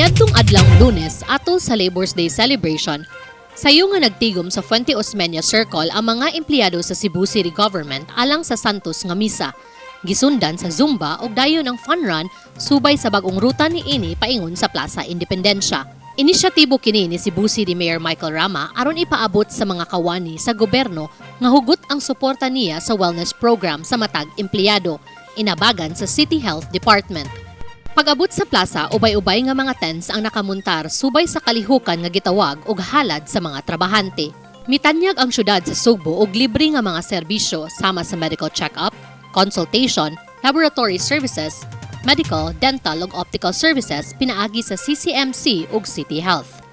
Kaniadtong adlawng Lunes, atol sa Labor's Day celebration, sayo nga nagtigom sa Fuente Osmeña Circle ang mga empleyado sa Cebu City Government alang sa Santos nga misa. Gisundan sa Zumba ug dayon ang fun run subay sa bag-ong ruta ni ini paingon sa Plaza Independencia. Inisyatibo kini ni Cebu City Mayor Michael Rama aron ipaabot sa mga kawani sa gobyerno nga hugot ang suporta niya sa wellness program sa matag empleyado, inabagan sa City Health Department. Pag-abot sa plaza, ubay-ubay nga mga tents ang nakamuntar subay sa kalihukan nga gitawag og halad sa mga trabahante. Mitanyag ang syudad sa Sugbo og libre nga mga serbisyo sama sa medical check-up, consultation, laboratory services, medical, dental ug optical services pinaagi sa CCMC ug City Health.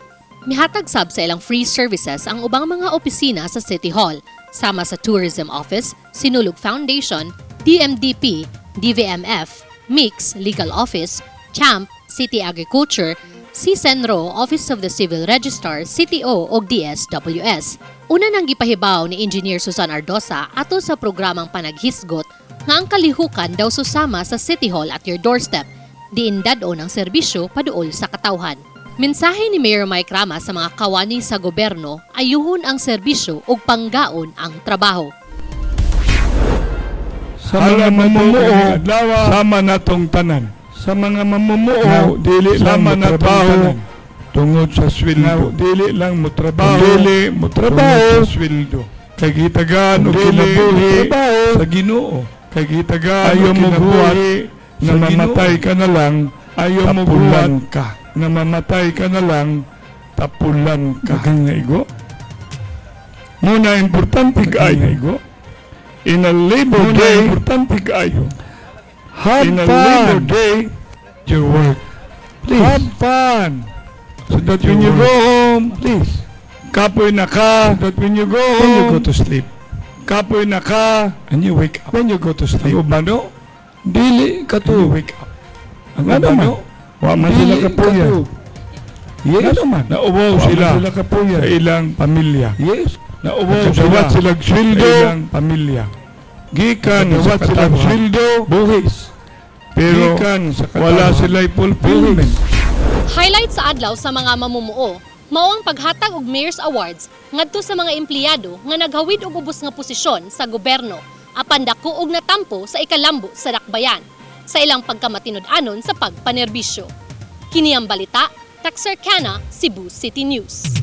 Mihatag sab sa ilang free services ang ubang mga opisina sa City Hall, sama sa Tourism Office, Sinulog Foundation, DMDP, DVMF, MIX, Legal Office, CHAMP, City Agriculture, CSENRO, Office of the Civil Registrar, CTO ug DSWS. Una nang gipahibaw ni Engineer Susan Ardosa ato sa programang Panaghisgot nga ang kalihukan daw susama sa City Hall at your doorstep, diin dad-on ang serbisyo paduol sa katawhan. Mensahe ni Mayor Mike Rama sa mga kawani sa gobyerno, ayuhon ang serbisyo ug panggaon ang trabaho. Sa mga mamumuo, sama natong tanan. Sa mga mamumuo, Now, dili lang sama mo natong trabaho tanan. Tungod sa sweldo. Now, dili lang mo trabaho, dili mo trabaho sa sweldo. Kay gitagaan og Dili kinabuhi motrabaho sa Ginoo. Kay gitagaan Ayaw og mo kinabuhi sa na mamatay ka na lang, Ayaw mo tapulan buhat ka. Na mamatay ka na lang, tapulan ka. Daghang nga igo. Muna importante Daghang kaayo. nga igo. In a Labor Muna Day, importante kaayo. Have in a fun. Labor Day, Your work. Please. have fun. So that when Your you go work. home, Please. Kapoy na ka. So that when you go When you home, go to sleep, kapoy na ka. And you wake up. When you go to sleep, Ang uban no, dili ka and you to. Wake up. Ang Ano uban man? no, Wa man sila dili ka kapuya. to. Yes. Ano man? Nauwaw Wa man sila sila kapuya. sa ilang pamilya. Yes. Nauwaw sila Nagkadawat silang sweldo sa ilang pamilya. Gikan sa Nagkadawat silang katawhan. sweldo. Buhis. Pero Gikan sa wala katawhan. sila'y fulfillment. Highlight sa adlaw sa mga mamumuo, mao ang paghatag og Mayor's Awards ngadto sa mga empleyado nga naghawid og ubos nga posisyon sa gobyerno apan dako og natampo sa ikalambo sa dakbayan sa ilang pagkamatinud-anon sa pagpanerbisyo. Kini ang balita, Texarkana, Cebu City News.